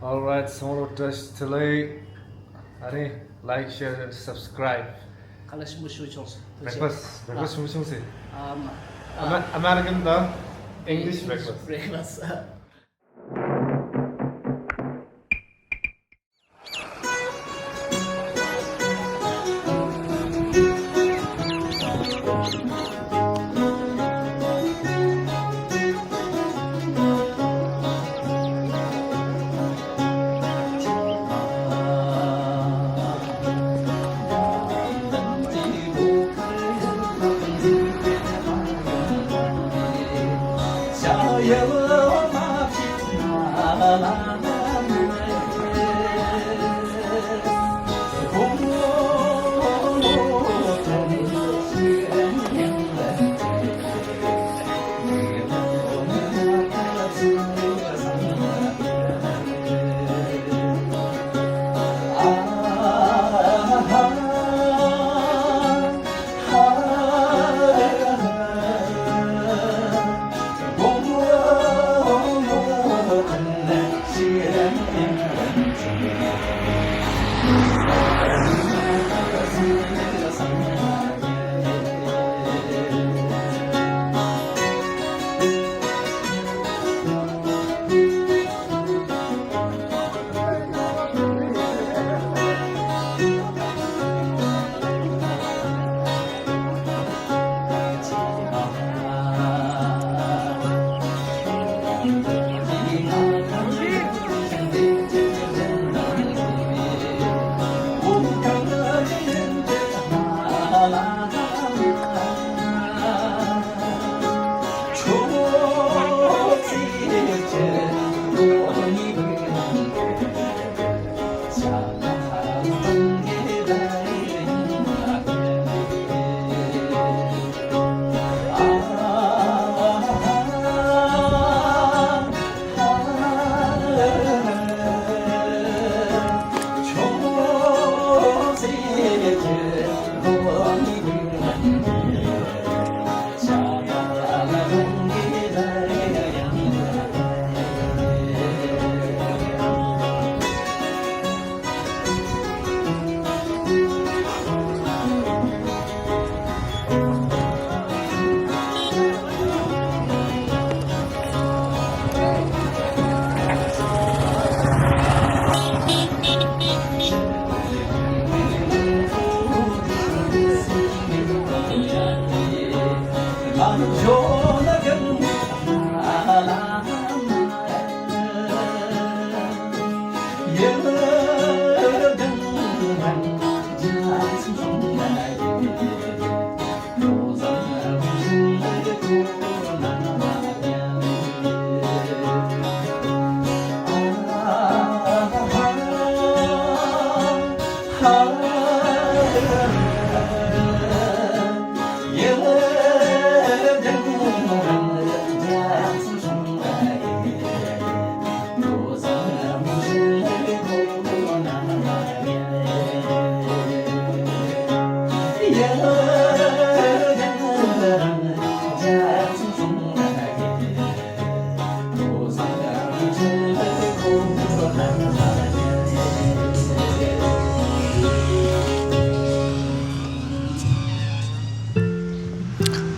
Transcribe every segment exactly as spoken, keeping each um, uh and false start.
All right, སོང་རོགས་བཀྲ་ཤིས་བདེ་ལེགས། ཨ་རེ། Like, share, subscribe. ཁ་ལག་ཞིམ་པོ་ཞིག་བྱུང་སོང་། ཐུགས་རྗེ་ཆེ། Breakfast, breakfast ཞིམ་པོ་བྱུང་སོང་། ཨ་མ། Amer- American དང་English breakfast. Breakfast.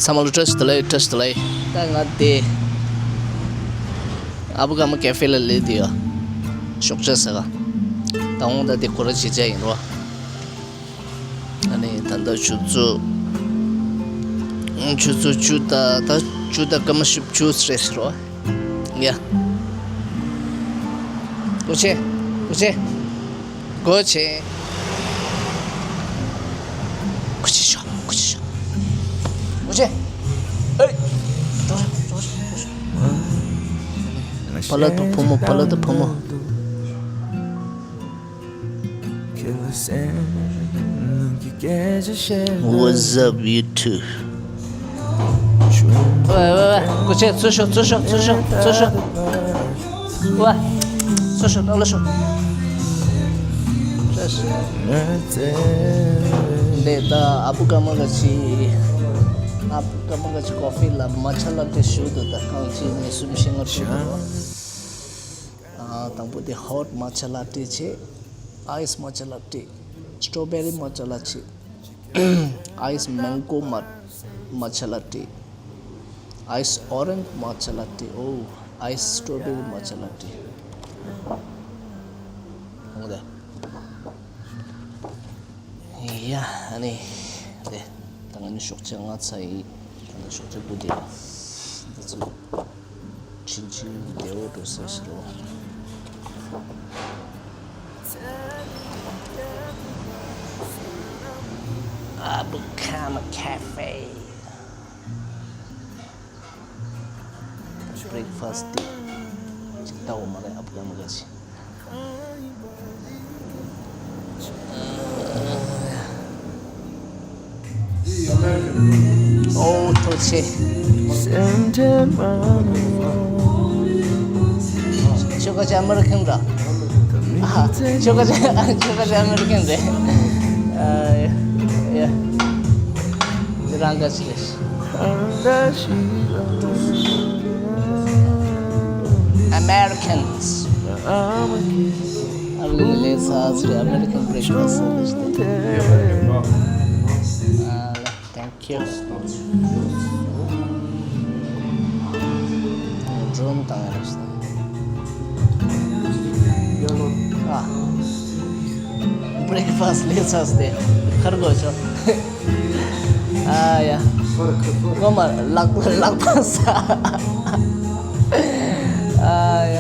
ཚང་མ་ལ་བཀྲ་ཤིས་བདེ་ལེགས། བཀྲ་ཤིས་བདེ་ལེགས། ད་ང་དེ་ཨ་བུ་ཀ་མ་ཀེ་ཧྥེ་ལ་སླེབས་བསྡད་ཡོད། ཞོགས་ཇ་ཟ་ག། ད་འོང་ད་དེ་གོ་ར་བྱེད་བྱ་ཡིན་རོ། ཨ་ནི་ད་ལྟ་ཆུ་ཚོད་ཆུ་ཚོད་བཅུ་དང་ད་བཅུ་དང་སྐར་མ་བཞི་བཅུ་རེད་ཟེར་རོ། ཡ། སྒོ་ཕྱེ། སྒོ་ཕྱེ། སྒོ་ཕྱེ། སྒོ་ཕྱེ་ཤོག་སྒོ་ཕྱེ་ཤོག་སྒོ་ཕྱེ། ཨེ། འགྲོ་ཤོག་འགྲོ་ཤོག་འགྲོ་ཤོག་བ་ལ་དུ་བུ་མོ། བ་ལ་དུ་བུ་མོ། What's up, YouTube? ཝེ་ཝེ་ཝེ། སྒོ་ཕྱེ། ཚུར་ཤོག་ཚུར་ཤོག་ཚུར་ཤོག་ཚུར་ཤོག་ཝེ། ཚུར་ཤོག་ནང་ལ་ཤོག་འདི་ད་ཨ་བུ་ཀ་མ་ག་ཅི། ཨ་བུ་ཀ་མ་ག་ཅི་ཀོ་ཧྥི་ལ་མ་ཆ་ལ་དེ་ཞུ་དུ་ད་གང་ཅི་ནས་སུམ་ཤེས་ང་ཞུ་དུ། ཨ་ དང་པོ་དེ་ཧོཊ་མ་ཆ་ལ་ཊི་བྱས། ཨའི་སི་མ་ཆ་ལ་ཊི། སི་ཊོ་བེ་རི་མ་ཆ་ལ་ཊི། ཨའི་སི་མེང་གོ་མ་མ་ཆ་ལ་ཊི། ཨའི་སི་ཨོ་རེན་ཇི་མ་ཆ་ལ་ཊི། ཨོ། ཨའི་སི་སི་ཊོ་བེ་རི་མ་ཆ་ལ་ཊི། འོ་དེ། ཡ། ཨ་ནི། དེ། ད་ང་ནི་ཤོག་ཆ་ལྔ་ཚར་ཡིན། ད་ནི་ཤོག་ཆ་དགུ་དེ། འདི་ཚོ། ཕྲིན་ཆེན་བདེ་བོ་འགྲོ་ས་ཞིག་རོ། Abukama Cafe. Breakfast དེ་ཅིག་ལྟ་བ་མ་རེད། ཨབ་ག་མ་ག་ཅིག་ཨོ་ཐུགས་རྗེ་ཆེ། ཁྱོད་ཀྱི་ཨ་མེ་རི་ཁན་ར། ཨ། ཁྱོད་ཀྱི་ཁྱོད་ཀྱི་ཨ་མེ་རི་ཁན་རེད། ཨ། ཡ། འདི་རང་ག་ཅི་རེད། Americans. American breakfast. Thank you. Drone དང་ཡང་། ཨ། Breakfast ལས་ཚར་ཏེ་ཁར་གོ་ཆོ། ཨ་ཡ། ངོ་མ་ལག་པ་ལག་པ་ས། ཨ་ཡ།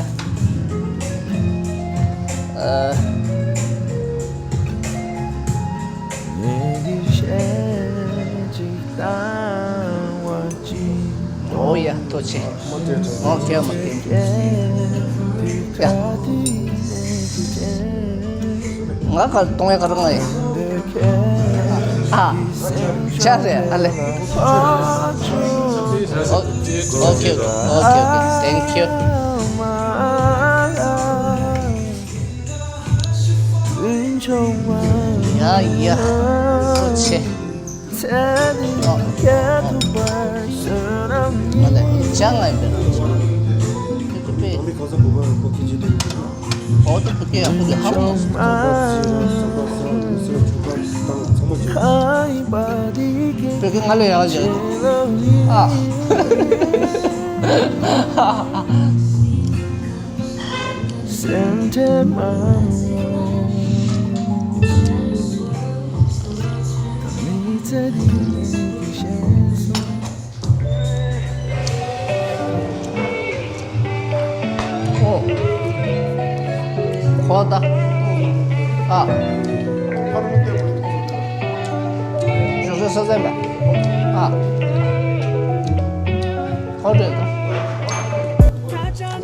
ཨ། ཨོ་ཡ། ཐུགས་རྗེ་ཆེ། ཨོ་ཁེ་མ་ཁེ། ཡ། ང་ག་གཏོང་ཡ་ག་རང་ཡ། ཨ། ཆ་རེ་ཨ་ལེ། ཨོ་ཨོ་ཁེ་ཨོ་ཁེ་ཨོ་ཁེ། Thank you. ཡ་ཡ། ཐུགས་རྗེ་ཆེ། ཨ་ལེ། ཅང་ང་ཡིན་པས། ཨོ་དེ་བོད་སྐད་ཡག་པོ་འདུག་ཧ་གོ་སོང་། བོད་སྐད་ང་ལས་ཡག་བྱས་འདུག་ཨ། ཨོ། ཁོ་ད། ཨ། ཞོགས་ཞོགས་ས་ཟན་པ། ཨ། ཁོ་འདྲ་ད།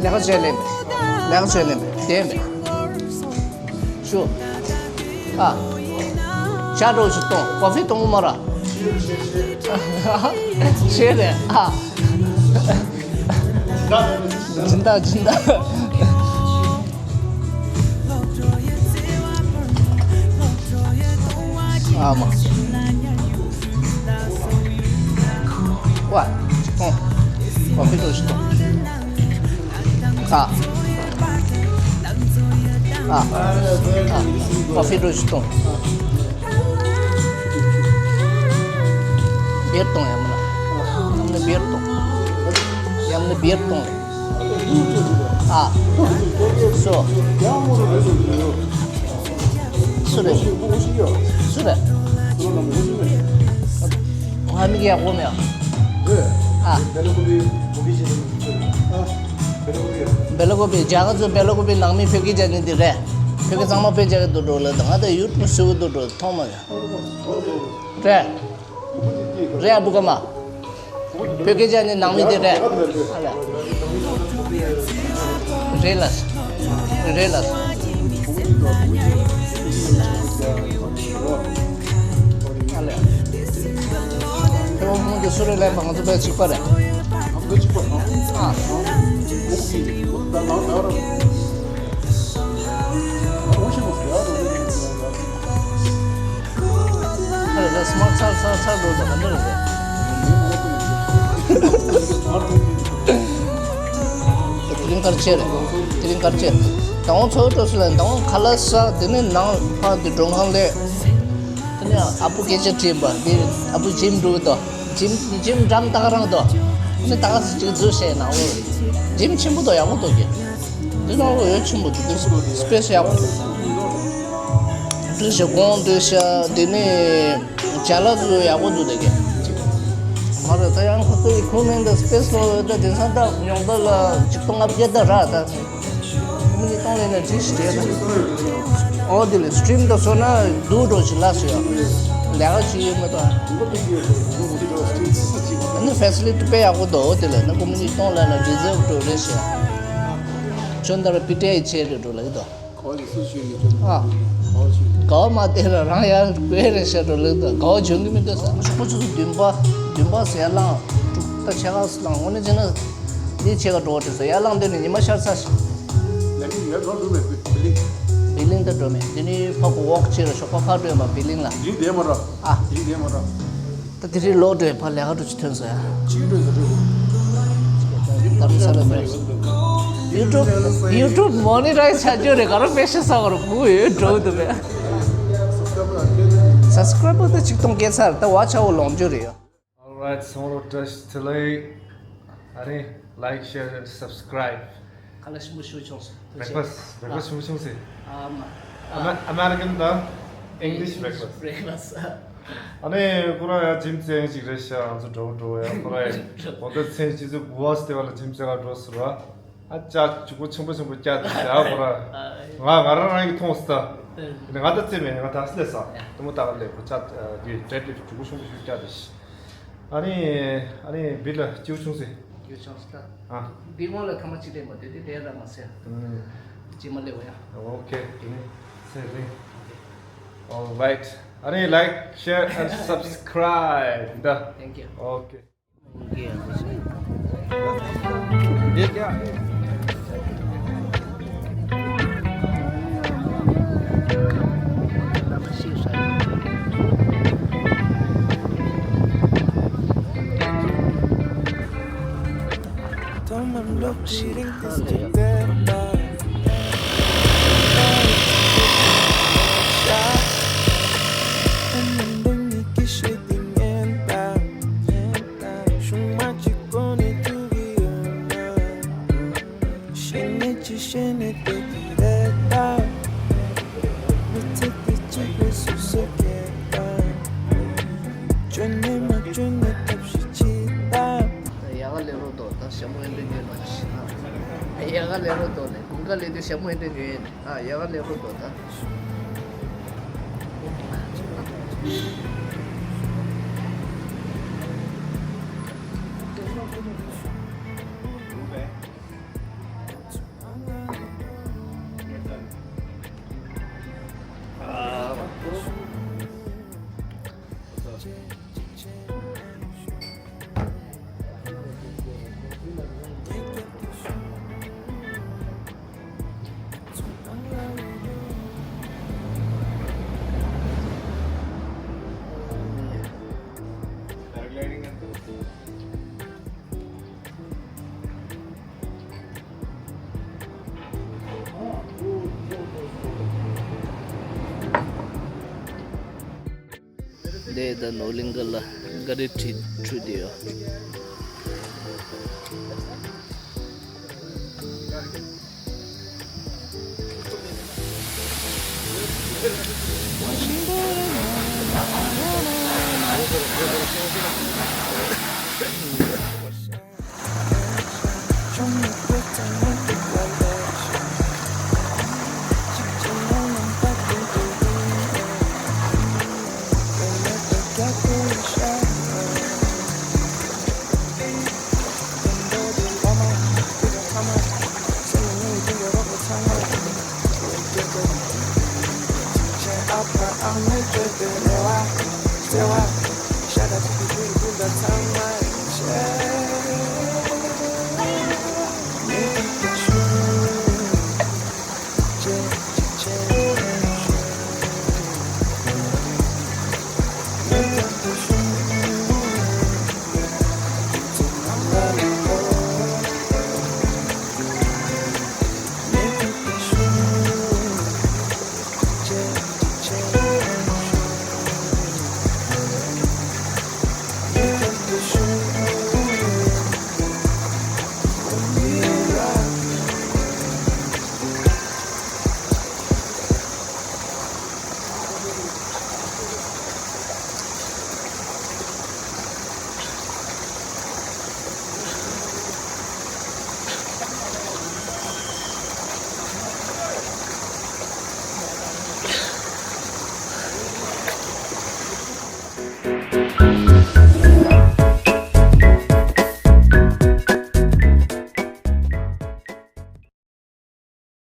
ལས་ཀ་བྱས་ལེན། ལས་ཀ་བྱས་ལེན། བསྡད་མེད། ཞུ། ཨ། ཇ་འདྲ་བོ་ཞིག་གཏོང་། ཀོ་ཧྥི་གཏོང་གི་མ་ར། ཤེས་རེད་ཨ། སྦྱིན་བདག་སྦྱིན་བདག་ཨ་མ། ཝ། ཅིག་གཏོང་། ཀོ་ཧྥི་འདྲ་བོ་ཞིག་གཏོང་། ཨ། ཨ། ཨ། ཀོ་ཧྥི་འདྲ་བོ་ཞིག་གཏོང་། བི་ཡར་གཏོང་། ཡང་མིན་ན་ཡང་མིན་ན་བི་ཡར་གཏོང་། ཡང་མིན་ན་བི་ཡར་གཏོང་། ཨ། སོ། སུ་རེད། སུ་རེད། ང་མིག་ཡག་པོ་མེད། ཨ། བེ་ལ་ཀོ་པི། རྒྱ་གར་ཚོ་བེ་ལ་ཀོ་པི་ནང་མི་བོད་སྐད་རྒྱག་ནི་འདི་རེད། བོད་སྐད་ཚང་མ་དཔེ་རྒྱག་གི་འདུག་འགྲོ་ལ། ད་ང་ད་ཡུ་ཊུབ་ཟེར་གི་འདུག་འགྲོ་མཐོང་མ་རེད། རེད་ཨ་བུ་ཀ་མ། བོད་སྐད་རྒྱག་ནི་ནང་མི་དེ་རེད། ཨ་ལ། རེད་ལ། རེད་ལ། ཨ་ལ། ཁོ་མོ་གི་སུ་རེད་ལབ་པ་ང་ཚོ་དཔེ་གཅིག་པ་རེད། ཨ། ཨ་རེ་ད་སི་མར་ཊི་ཚར་ཚར་ཚར་འགྲོ་ད་ག་འདྲ་རེད། དེ་རིང་གར་ཆེ་རེད། དེ་རིང་གར་ཆེ། དང་པོ་ཚོགས་འགྲོ་སོང་ལ་དང་པོ་ཁ་ལག་ཟ། དེ་ནས་ནང་ཕར་དེ་མགྲོན་ཁང་སླེབས། དེ་ནས་ཨ་པོ་སྐད་ཆ་དྲིས་པ་འདི་ཨ་པོ་ཇིམ་འགྲོ་གི་འདུག་ཇིམ་ཇིམ་འགྲམ་ད་ག་རང་འདུག་དེ་ནས་ད་ག་ཟེ་གཅིག་འཛུལ་བྱས་ནང་ལོགས་ཇིམ་ཆེན་པོ་འདུག་ཡག་པོ་འདུག་གི་དེ་ནང་ལོགས་ཡོད་ཆེན་པོ་འདུག་དེ་སི་པེ་སི་ཡག་པོ་འདུག་འདུག་ཤག་གོང་འདུག་ཤག་དེ་ནས་ཅ་ལག་ཚོ་ཡག་པོ་འདུག་ད་གི་མ་རེད། ད་ཡང་ཁོ་ཚོ་ཡི་ཁུ་མིན་ད་སི་པེ་སི་ལོ་ད་དེང་སང་ད་ཉོག་ད་ལ་ཆིག་སྟོང་ལྔ་བརྒྱ་ད་ར་ད། མི་གཏོང་ལེན་ན་ཇི་ཞིག་བྱས་ན། ཨོ་དེ་ལས་སི་ཊི་རིམ་དང་བཟོ་ན་སྡུག་འགྲོ་ཞིག་ལ་སོ་ཡ། ལས་ཀ་ཅིག་ཡོད་མ་གཏོགས། ཨ་ནི་ཕེ་སི་ལི་ཊི་དཔེ་ཡག་པོ་འདུག་ཨོ་དེ་ལས་ན་ཁོ་མི་གཏོང་ལེན་ན་རི་ཛེབ་འགྲོ་རེད་ཤག་ཁྱོད་འདི་ར་པི་ཊི་ཨའི་ཆེ་རེད་འགྲོ་ལ་གི་འདུག་ཨ། ག་བ་མ་དེ་ར་རང་ཡར་བཀོད་རེད་ཤག་འགྲོ་ལ་གི་འདུག་ག་བ་འཇོན་གི་མི་འདུག་ས། ཁོ་ཚོ་བདུན་པ་བདུན་པ་ཟེར་ལང་དྲུག་ད་ཆེ་ཁ་སི་ལང་འོ་ནི་ཅི་ན། འདི་ཕྱེད་ཀ་འགྲོ་བ་དེ་ཚོ་ཡར་ལངས་དུས་ནས་ཉི་མ་ཤར་ཚར་ཞིག་ལས་ཀ་ཡོད་འགྲོ་འགྲོ་མེད་པའི་བི་ལིང་། བི་ལིང་ད་འགྲོ་མེད། དེ་ནི་ཕ་གི་ཝོག་ཅེས་ར་ཞོགས་པ་ཕར་འགྲོ་ཡོད་མ་བི་ལིང་ལ། ཡིན་དེ་མ་ར། ཨ། ཡིན་དེ་མ་ར། ད་དེ་རིང་ལོག་འགྲོ་ཡོད་ཕར་ལས་ཀ་འགྲོ་ཅིག་ཐོན་སོང་ཡ། ཅིག་འགྲོ་ཟེར་འགྲོ། དམ་ས་ལ་འགྲོ། ཡུ་ཊུབ་ཡུ་ཊུབ་མོ་ནི་ཊའིཛ་ཆགས་རྒྱུ་རེད། ག་རེ་དཔེ་ཤ་ས་བར་བུ་ཡོད་འགྲོ་འདུག་པས། སབ་སི་ཀ་རའི་བར་ད་ཆིག་སྟོང་བརྒལ་ཚར། ད་བ་ཆ་བོ་ལོངས་རྒྱུ་རེད་ཡ། Alright, སོང་རོགས་བཀྲ་ཤིས་བདེ་ལེགས། ཨ་རེ། Like, share, subscribe. ཁ་ལག་ཞིམ་པོ་ཞིག་བྱུང་སོང་། ཐུགས་རྗེ་ཆེ། བྷེག་ཕ་སི་བྷེག་ཕ་སི་ཞིམ་པོ་བྱུང་སོང་། ཨ་མ། ཨ་མ། ཨ་མེ་རི་ཀན་དང་ཨིང་ལིཤ་བྷེག་ཕ་སི། བྷེག་ཕ་སི། ཨ་ནི་ཁོ་རང་ཡང་ཇིམ་རྩེད་མཁན་ཅིག་རེད་ཤག་ང་ཚོ་འདྲ་བོ་འདྲ་བོ་ཡང་ཁོ་རང་ཡང་གོང་ད་མཚན་སྤྱི་ཚོད་དགུ་པ་སྟེ་བ་ལ་ཇིམ་རྩེད་ག་འགྲོ་ཟེར་བ། ཨ་ཅག་ཅུ་གུ་ཆེན་པོ་ཆེན་པོ་བཀྱག་དེ་ཟེར་ཨ་ཁོ་ར། ང་ང་རང་རང་གིས་མཐོང་སོང་ད། ཨ་ནི་ང་ད་རྩེད་མེད། ང་ད་སླེབས་སོང་། ཡ། དེ་མོ་ད་ག་སླེབས་ཁོ་ཅག་དེ་ཌེཌ་ལིཕ་ཊི་ཅུ་གུ་ཆེན་པོ་ཞིག་བཀྱག་དེ་ཤི། ཨ་ནི་ཨ་ནི་བི་ལ་སྐྱིད་པོ་བྱུང་སོང་། སྐྱིད་པོ་བྱུང་སོང་ད། ཨ། འདི་སྔོན་ལ་ཐེངས་མ་གཅིག་སླེབས་མ་དེ་དེ་དེ་ར་མ་ཟེར། ཨུམ། རྗེས་མ་སླེབས་པ་ཡ། ཨོ་ཁེ། དེ་ནི་སེ་རིང་། ཨོ་ཁེ། Alright. ཨ་ནི་like, share and subscribe ད། Thank you. ཨོ་ཁེ། ཡག་ག་ལས་རོགས་འདུག་ད་ཞྭ་མོ་ཧེ་འདྲ་ཉོས་ན་ཞེ་ན། ཡག་ག་ལས་རོགས་འདུག་ལས་དགུན་ཁ་ལས་དུས་ཞྭ་མོ་ཧེ་འདྲ་ཉོས་ཡིན། ཨ་ཡག་ག་ལས་རོགས་འདུག་ད། འདི་ད་ནོར་གླིང་ག་ལ་ག་རེ་ཁྲིད་ཁྲིད་དེ་ཡོད།